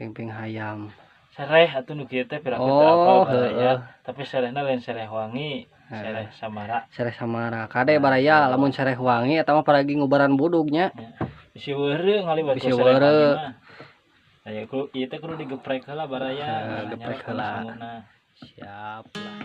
Pingping hayam. Sereh atuh nu kieu teh piraku teu apal baraya, tapi serehna lain sereh wangi, sereh samara. Sereh samara. Kade baraya lamun sereh wangi eta mah paragi ngubaran budugnya. Bisi weureu ngaliwat ku sereh wangi mah. Aya ku ieu teh kudu digeprek heula baraya. Geprek heula. Siap lah.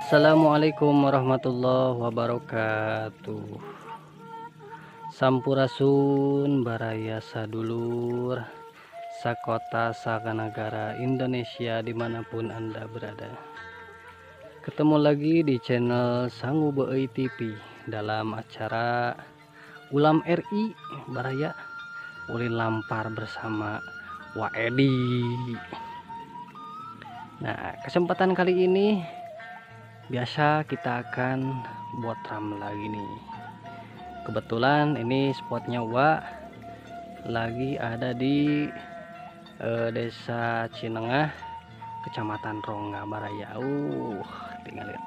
Assalamualaikum warahmatullahi wabarakatuh. Sampurasun baraya sadulur sakota sakanagara Indonesia dimanapun Anda berada. Ketemu lagi di channel Sangu Beuy TV dalam acara Ulam RI baraya ulin lampar bersama Wa Edi. Nah, kesempatan kali ini biasa kita akan botram lagi nih. Kebetulan ini spotnya Wa lagi ada di Desa Cinengah, Kecamatan Rongga baraya. Tinggal lihat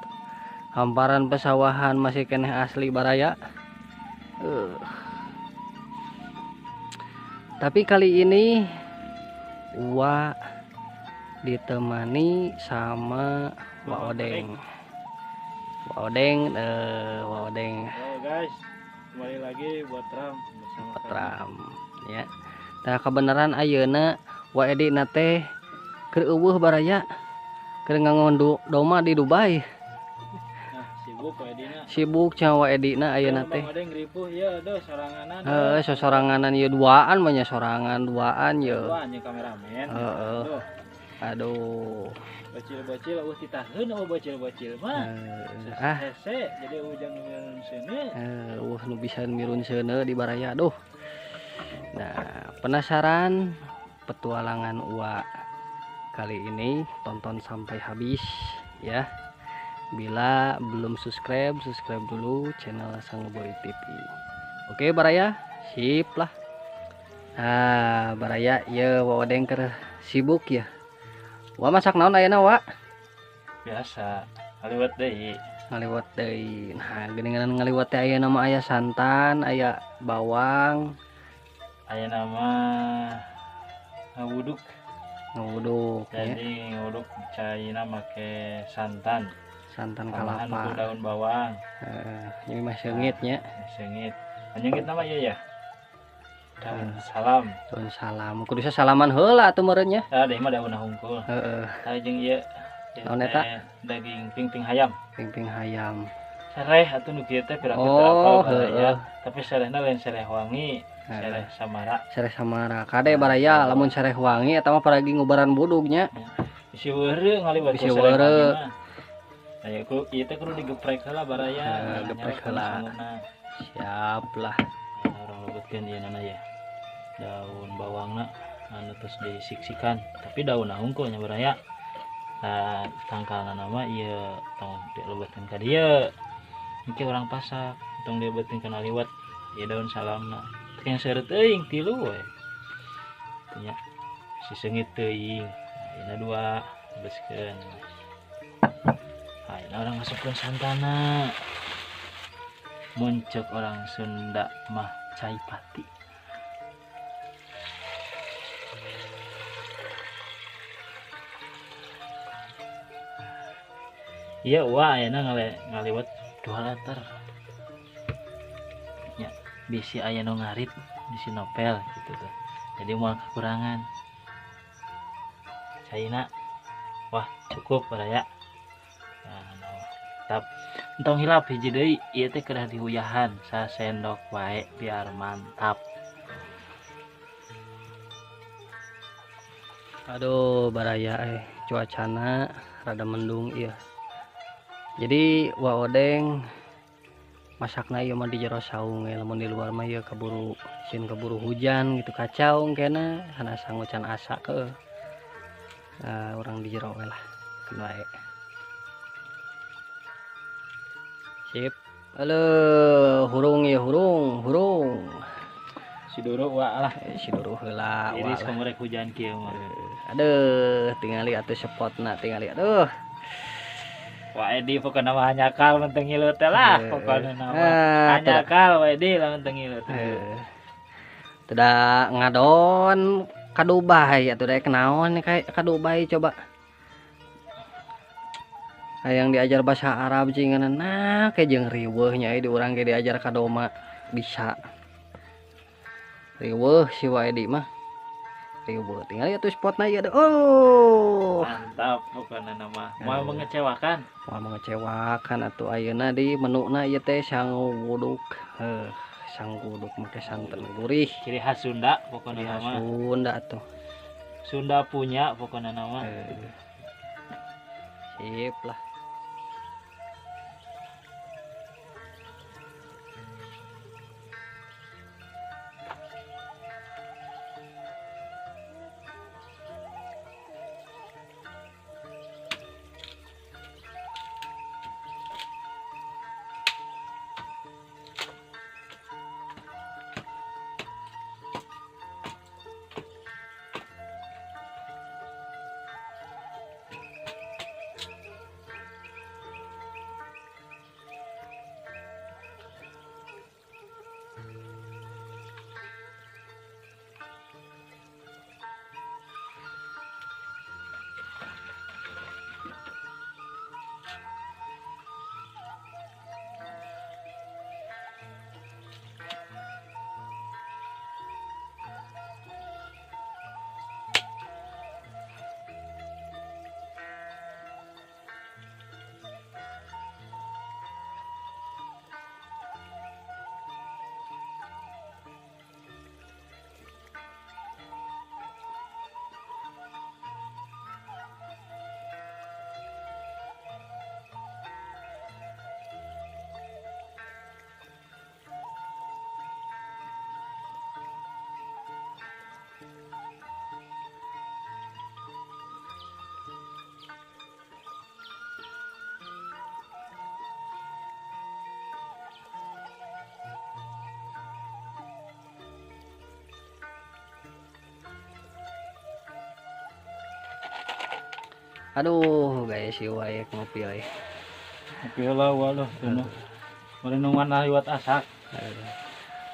hamparan pesawahan masih keneh asli baraya. Tapi kali ini Wa ditemani sama Wa Odeng. Wa Odeng, Wa Odeng. Halo guys, kembali lagi buat Tram bersama Tram ya. Nah, kebenaran ayeuna Wa Edi na teh keur eueuh baraya, keur ngangon doma di Dubai. Nah, sibuk Wa Edi na. Sibuk cenah Wa Edi na ayeuna teh. Bang Odeng ripuh ieu aduh soranganan. Heeh, sosoranganan ieu duaan mah nya sorangan duaan ye. Duaan nya kameramen. Heeh. Aduh. Bocil-bocil eueuh titaheun eueuh bocil-bocil mah. Hese jadi ujang mirun seuneu. Eueuh nu bisa mirun seuneu di baraya aduh. Nah, penasaran petualangan Wa kali ini, tonton sampai habis ya. Bila belum subscribe, subscribe dulu channel Sangu Beuy TV. Oke baraya, sip lah. Nah, baraya ye Wa Odeng keur sibuk ya. Wa masak naon ayeuna Wa? Biasa, ngaliwat deui. Ngaliwat deui. Nah, geuningan ngaliwat teh ayeuna mah aya santan, aya bawang. Ayeuna mah ngawuduk. Ngawuduk. Jadi ya. Ngawuduk caina make santan. Santan tambahan kelapa. Ku daun bawang. Heeh, ini mah seungit nya. Seungit. Nyengit nama ieu ya? Daun salam. Daun salam. Kudu salaman heula atuh meureun nya. Ah, deui mah daun hungkul. Heeh. Tah jeung ieu. Naon eta? Daging pingping hayam. Pingping hayam. Sereh atuh nu kieu teh piraku teu apal baraya, tapi serehna lain sereh wangi, sereh samara. Sereh samara. Kade baraya lamun sereh wangi eta mah paragi ngubaran budugnya. Bisi weureu ngaliwat ku sereh wangi mah. Aya ku ieu teh kudu digeprek heula baraya. Geprek heula. Siap lah. Urang lebetkeun ieu nana ya. Daun bawangna anu terus disiksikan, tapi daun hungkul nya baraya. Nah, tangkalna nama ieu tong dilebetkeun ka dieu. Engke urang pasak, tong dilebetkeun kana liwet ieu daun salamna. Teu yang seureut teuing tilu we. Nya si seungit teuing. Nah, ieu dua lebetkeun. Nah, ieu urang masukkeun santana. Mun ceuk orang Sunda mah cai pati. Iya, wah, ayeuna ngaliwat 2 liter. Ya, bisi aya nu ngarit, bisi nopel gitu tuh. Jadi moal kekurangan. Caina, wah cukup baraya. Nah, mantap. Entong hilap hiji deui, ieu teh kedah dihuyahan sasendok wae biar mantap. Aduh baraya cuacana rada mendung iya. Jadi Wa Odeng masakna ieu mah di jero saung lamun di luar mah ieu keburu sieun keburu hujan gitu kacau kena sana sangu can asa ke. Urang di jero we lah keun wae. Sip. Halo, hurung ya hurung, hurung. Si duru wa lah, si duru heula wa. Iris kamurek hujan kieu mah. Aduh, tingali atuh spotna tingali aduh. Wa Edi pokona mah hanyakal mun teu ngilu teh lah, pokona mah hanyakal Wa Edi lamun teu ngilu teh. Teu da ngadon ka Dubai atuh daek naon ka Dubai coba. Hayang diajar bahasa Arab cingan nah kayak jeung riweuh nya di urang ge diajar ka doma bisa. Riweuh si Wa Edi mah. Riweuh tinggal atuh spotna ieu oh. Mantap pokona nama. Moal mengecewakan. Moal mengecewakan atuh ayeuna di menuna ieu teh sangu guduk. Heuh, sangu guduk make santen gurih. Ciri khas Sunda pokona nama. Sunda atuh. Sunda punya pokona nama. Sip lah. Aduh, guys, si wae ngopi euy. Ngopi heula waduh, cenah. Mari nungguan liwat asak.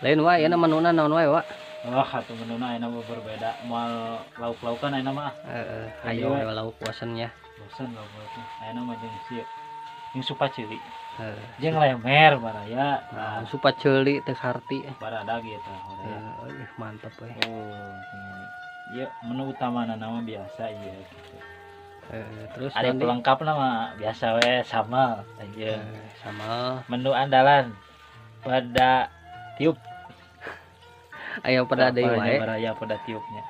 Lain wae ayeuna menuna naon wae, Wak? Wah, atuh menuna ayeuna mah berbeda. Moal lauk-laukan ayeuna mah. Heeh, ayo we lauk bosen ya. Bosen lauk-laukna. Ayeuna mah jeung si jeung supa ceuli. Heeh. Jeung lemer baraya. Nah, supa ceuli teu harti. Barada gitu baraya. Heeh, mantep we. Oh, ieu menu utamana mah biasa ieu gitu. Terus ada pelengkap nama biasa we sama aja sama menu andalan pada tiup. Ayo pada deui wae baraya pada tiupnya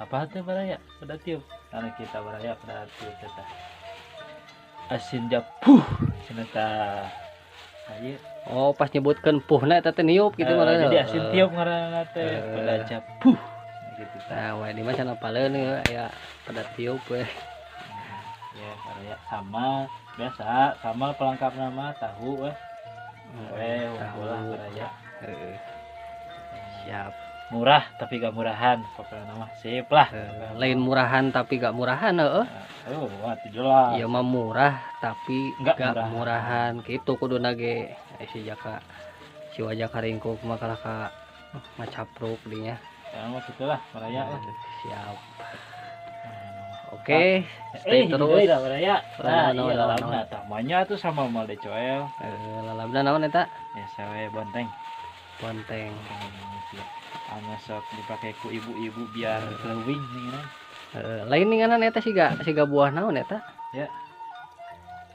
apa tuh baraya pada tiup karena kita baraya pada tiup teh asin japuh cenah tah. Oh pas nyebutkeun puhna eta teh niup gitu mah jadi asin tiup ngaranna teh pada japuh gitu. Nah wae di mah cenah paleun aya pada tiup we. Ya, baraya sama biasa sama pelengkap nama tahu weh. Weh, lah baraya. Siap. Murah tapi gak murahan pokoknya nama sip lah. Lain murahan tapi gak murahan heeh. Oh, wah jelas. Ieu mah murah tapi gak murahan gitu kuduna ge si Jaka si wajah karingkuk mah kalah ka ngacapruk dinya. Ya mah gitulah baraya lah. Siap. Oke, stay terus. Baraya. Nah, iya lalabna tamanya tuh sama mal decoel. Lalabna naon eta? Ya sawe bonteng. Bonteng. Anu sok dipake ku ibu-ibu biar glowing nih. Lain ninganan eta siga siga buah naon eta? Ya.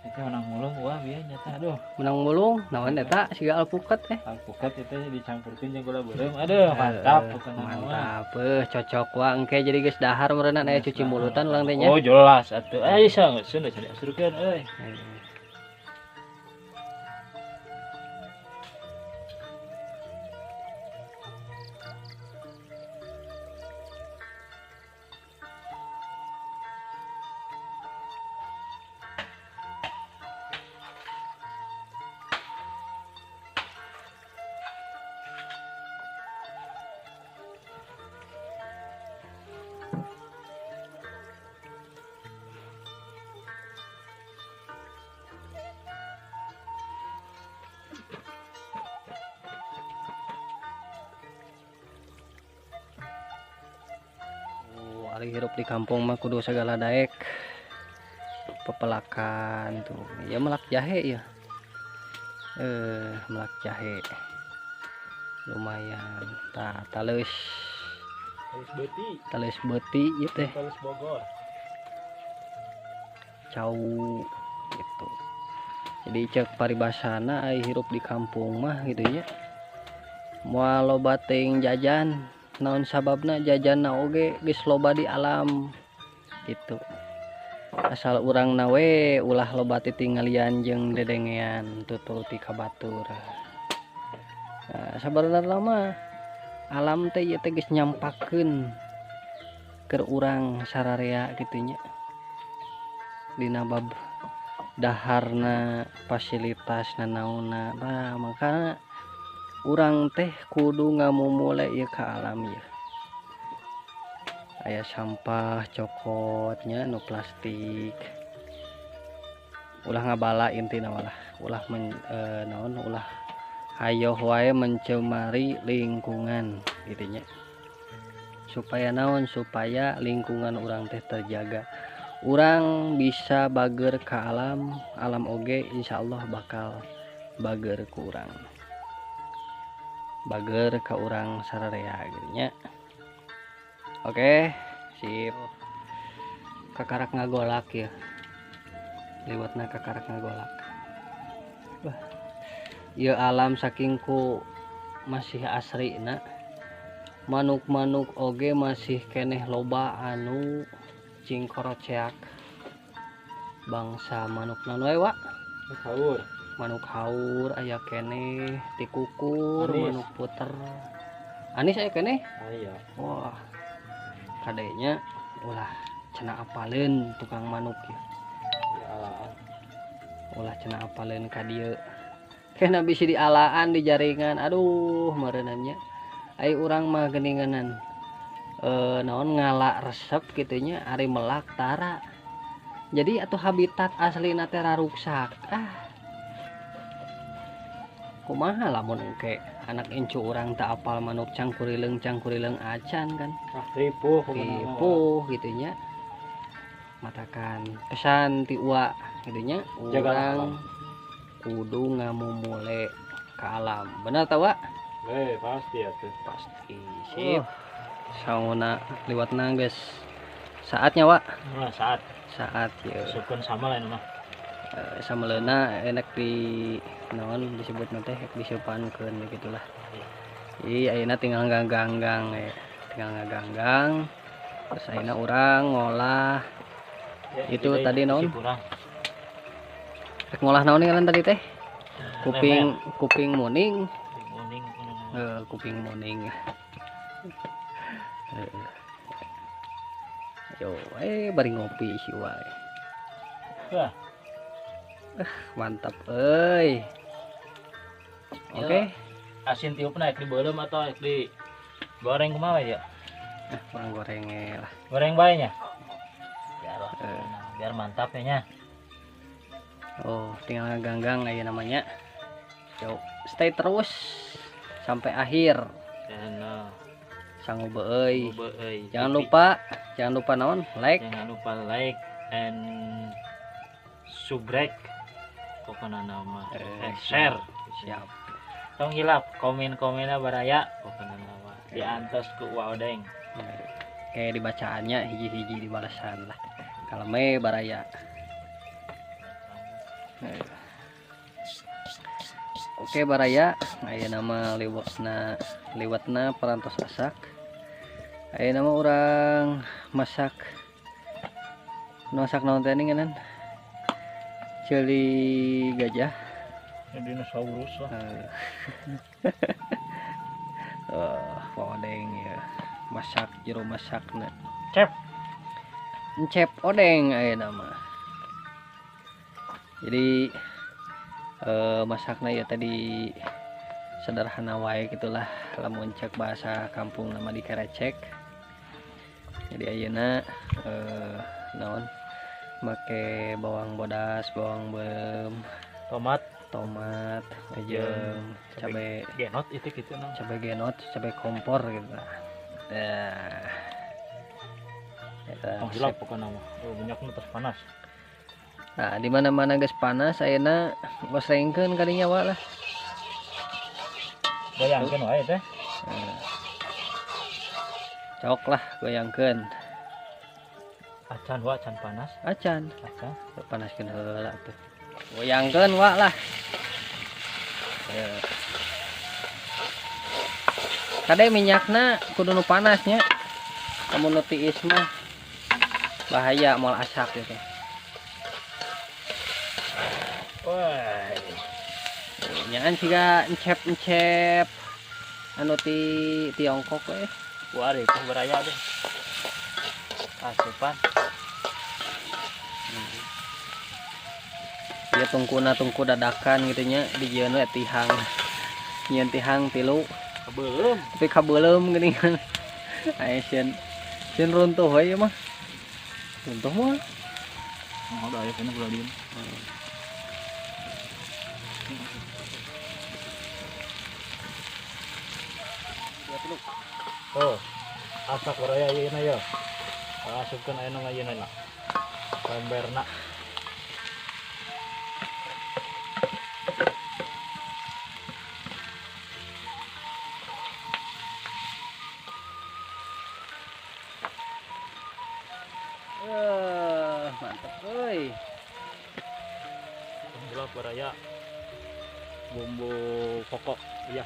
Itu menang mulung wah bieu nyata aduh. Menang mulung naon eta siga alpukat teh. Alpukat itu dicampurkeun jeung gula beureum. Aduh, mantap pokona mah. Mantap, cocok wah engke jadi geus dahar meureunna aya cuci mulutan urang teh nya. Oh, jelas atuh. Eh, isa geus geus diasurkeun euy. Ari hirup di kampung mah kudu segala daek pepelakan tuh ya melak jahe ya, melak jahe lumayan tah taleus beuti ieu teh talus Bogor cau gitu. Jadi cek paribasana ai hirup di kampung mah gitu nya moal loba teuing jajan. Naon sababna jajanna oge geus loba di alam gitu. Asal urang nawe ulah loba titinggalian jeung dedengean tuturuti ka batur. Nah, sabarna mah alam teh ieu teh geus nyampakeun keur urang sararea kitu nya. Dina bab daharna, fasilitas nanaonna. Nah, makana urang teh kudu ngamumule ieu ka alam ya. Aya sampah cokotnya nu plastik. Ulah ngabala intina malah, ulah naon ulah hayoh wae mencemari lingkungan gitu nya. Supaya naon, supaya lingkungan urang teh terjaga. Urang bisa bager ka alam, alam oge insyaallah bakal bager ku urang. Bager ke urang sararea gitu nya. Oke, sip. Kakarak ngagolak ya. Liwatna kakarak ngagolak. Wah. Ieu alam saking ku masih asri na. Manuk-manuk oge masih keneh loba anu cingkoroceak. Bangsa manuk naon wae, Wak? Haur. Manuk haur aya keneh tikukur, anis. Manuk puter anis aya keneh. Aya. Wah, kadenya ulah cenah apaleun tukang manuk ya. Dialaan. Ulah cenah apaleun ka dieu kena bisi dialaan di jaringan. Aduh meureunna nya ai urang mah geuninganan naon ngala resep kitu nya ari melak tara. Jadi atuh habitat aslina teh raruksak. Ah, kumaha lamun engke anak incu urang tak apal manuk cangkurileung cangkurileung acan kan. Ah, ripuh ripuh gitu nya. Matakan pesan ti uwa gitu nya, urang kudu ngamumule ka alam. Bener ta, Wak? Pasti atuh. Pasti. Sip. Sauna liwatna geus saatnya, Wak. Nah, saat. Saat ya. Sukun sama lain mah. Sameleuna enak di naon disebut teh diseupankeun gitulah. Jadi ayeuna tinggal ngaganggang ya. Tinggal ngaganggang. Terus ayeuna urang ngolah ya, itu tadi naon? Rek ngolah naon ngaran tadi teh? Kuping kuping muning. Kuping muning. Yo, bari ngopi si wae. Wah. Mantap euy. Oke. Asin tiupna ek dibeuleum atau ek di goreng kumaha ya? Urang goreng lah. Goreng bae nya. Biar lah. Biar mantap ya nya. Oh, tinggal ganggang aja namanya. Yo, stay terus sampai akhir. Sangu beuy. Jangan lupa naon? Like. Jangan lupa like and subrek pokoknya nama and share. Siap. Tong hilap komen-komenna baraya pokoknya nama diantos ku Wa Odeng. Kayak dibacaannya hiji-hiji dibalasan lah. Kaleme baraya. Oke baraya, ayeuna mah liwetna liwetna parantos asak. Ayeuna mah urang masak. Masak naon teh ngeunaan? Ceuli gajah. Dinosaurus lah. Odeng ya. Masak jero masakna. Cep. Encep odeng ayeuna mah. Jadi masakna ya tadi sederhana wae gitulah, lamun cek bahasa kampung nama dikerecek. Jadi ayeuna naon make bawang bodas, bawang beureum, tomat, tomat, jeung cabe genot itu gitu nah. Cabe genot, cabe kompor gitu lah. Nah. Eta tong hilap pokona mah. Oh, minyakna tos panas. Nah, di mana-mana geus panas ayeuna gosrengkeun kadinya wa lah. Goyangkeun wae teh. Nah. Cok lah goyangkeun. Acan wa acan panas. Acan. Acan. Panaskeun heula tuh. Goyangkeun wa lah. Ya. Kade minyakna kudu nu panas nya. Lamun nu tiis mah bahaya moal asak gitu. Wah. Nyaan siga encep-encep anu ti Tiongkok we. Wah, itu baraya deh. Asupan. Ya tungkuna tungku dadakan gitu nya dijieun we tihang. Nyieun tihang tilu. Kabeuleum. Tapi kabeuleum geuningan. Aya sieun sieun runtuh we ieu mah. Runtuh mah. Oh, da aya kana ulah dieun. Oh, asak baraya ieu na ya. Asupkeun aya nu ngayeuna na. Lemberna. Mantap euy. Alhamdulillah baraya. Bumbu pokok iya.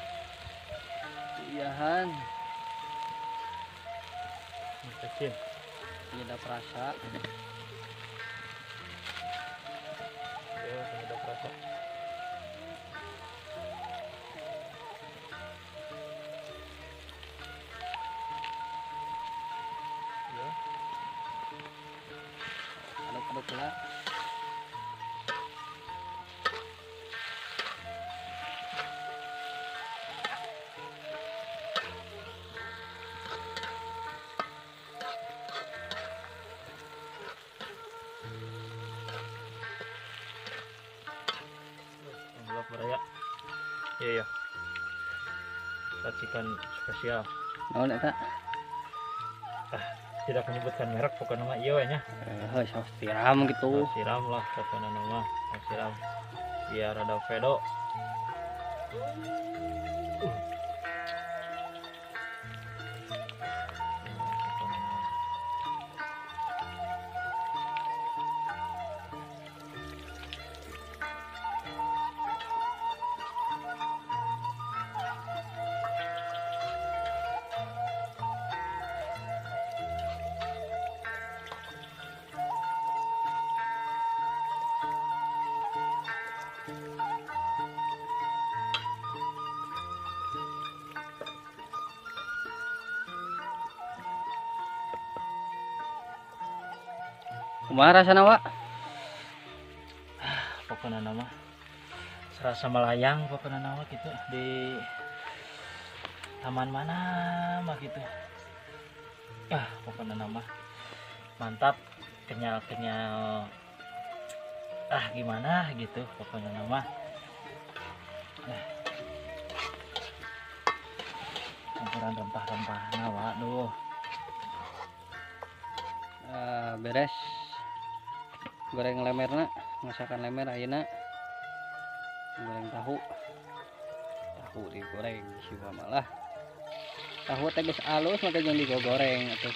Iyahan. Kecil. Penyedap rasa. Ya, penyedap rasa. Ya. Aduk-aduk lah. Baraya. Iya ya. Racikan spesial. Naon eta? Ah, tidak menyebutkan merek pokoknya mah ieu we nya. Heuh, saus tiram gitu. Saus tiram lah pokoknya nama, saus tiram. Biar ada vedo. Kumaha rasana, Wak? Pokokna nama serasa melayang pokokna nama gitu di taman mana mah gitu. Ah, pokokna nama mantap, kenyal-kenyal. Ah, gimana gitu pokoknya nama. Nah. Campuran rempah-rempah nah, Wak, duh. Beres. Goreng lemerna, masakan lemer ayeuna. Goreng tahu. Tahu digoreng siwa malah. Tahu teh geus alus maka jangan digoreng atuh.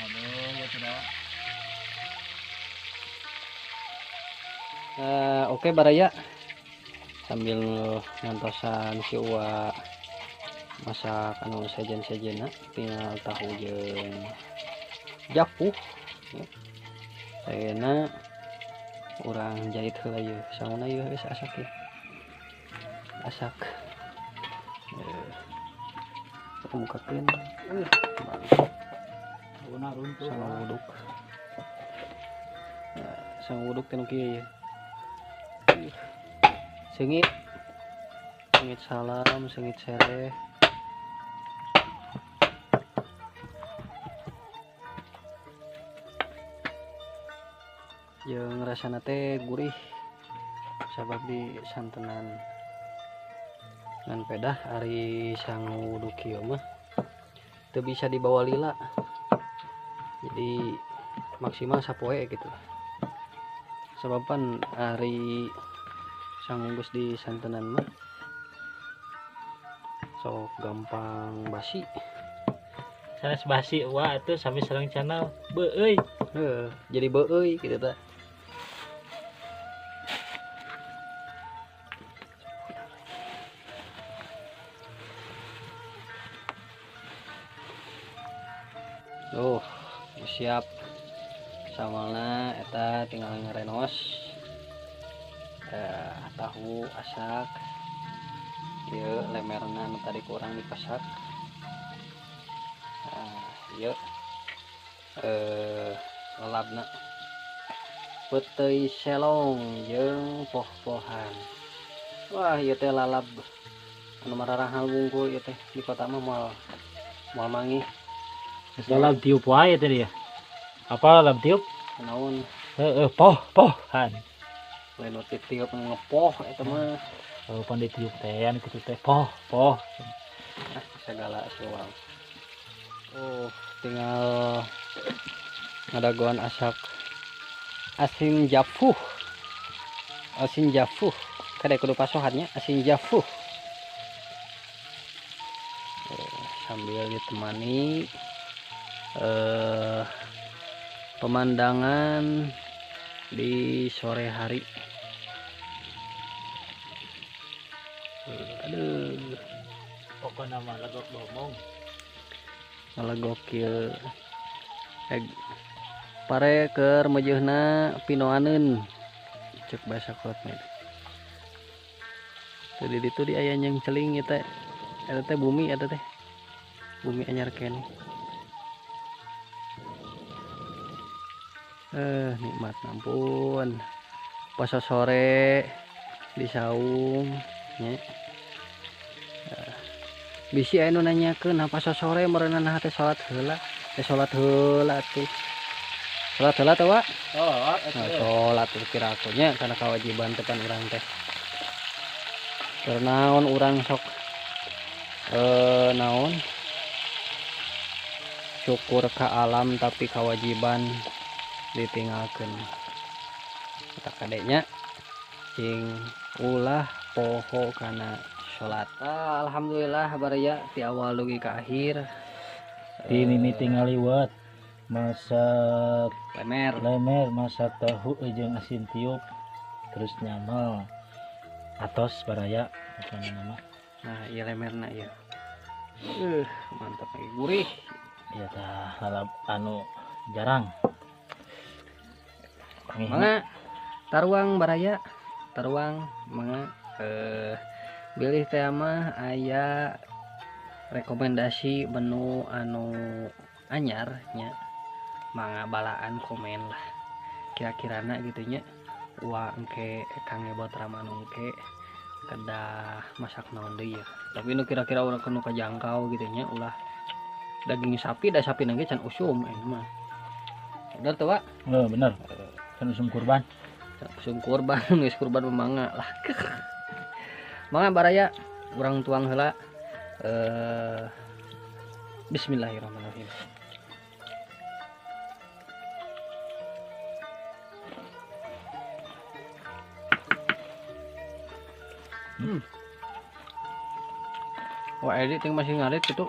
Aduh, ya tidak. Oke baraya, sambil ngantosan si Uwa masak anu sejen-sejenna tinggal tahu jeung japuh ya. Ayeuna urang jahit heula ieu sanguna ieu geus asak ya. Asak. Bukakeun. Runtuh. Sangu wuduk. Nah, sangu wuduk teh nu kieu ye. Seungit. Seungit salam, seungit sereh. Jeung rasana teh gurih sabab di santenan. Ngan pedah ari sangu wuduk kieu mah teu bisa dibawa lila. Jadi maksimal sapoe gitu. Sebab pan ari sangu geus di santenan mah sok gampang basi. Sanes basi wah atuh sami sareng channel beueuy. Heuh, jadi beueuy kitu tah. Tuh, siap samalna eta tinggal ngerenos. Tahu asak ieu lemerna nu tadi kurang dipasak. Ieu lelabna peuteuy selong jeung poh-pohan. Wah, ieu teh lalab anu mararahal wungkul ieu teh di kota mah moal manggih. Lalab tiup wae teh dia. Apa lalab tiup? Naon? Heeh, poh-pohan. Lain nu tiup ngepoh eta mah. Oh, pan ditiup teh anu kitu teh poh poh. Ah, segala suang. Oh, tinggal ngadagoan asak asin jafuh. Asin jafuh. Kade kudu pasohannya asin jafuh. Sambil ditemani pemandangan di sore hari. Aduh, pokoknya mah legok ngomong. Malah gokil. Pare keur meujeuhna pinoaneun. Cek bahasa kolot mah. Teu di ditu di aya nyeng celing ieu teh. Eta teh bumi eta teh. Bumi anyar keneh. Nikmat ampun. Pas sore di saung nya. Bisi aya nu nanyakeun nah pas sore meureunna nah teh salat heula. Teh salat heula tuh. Salat heula teh, Wak? Salat. Nah, salat tuh kira aku nya kana kewajiban teh pan urang teh. Keur naon urang sok naon? Syukur ka alam tapi kewajiban ditinggalkeun. Kata kadenya cing ulah poho kana salat. Alhamdulillah baraya ti awal dugi ka akhir. Ti mimiti ngaliwat masak lemer, masak tahu jeung asin tiup terus nyamal atos baraya pokona mah. Nah, ieu lemerna ieu. Mantap lagi gurih. Ieu tah lalap anu jarang. Mangga taruang baraya, taruang mangga bilih teh mah aya rekomendasi menu anu anyar nya. Mangga balaan komen lah kira-kirana gitu nya. Wah engke Kang Ebot Raman engke kedah masak naon deui ya. Tapi nu kira-kira urang nu kajangkau gitu nya, ulah daging sapi da sapi nangge can usum ini mah. Bener tuh, Pak? Heeh, bener. Can usum kurban. Can usum kurban, geus kurban mangga lah. Mangga baraya urang tuang heula. Bismillahirrahmanirrahim. Wah, edit yang masih ngarit gitu.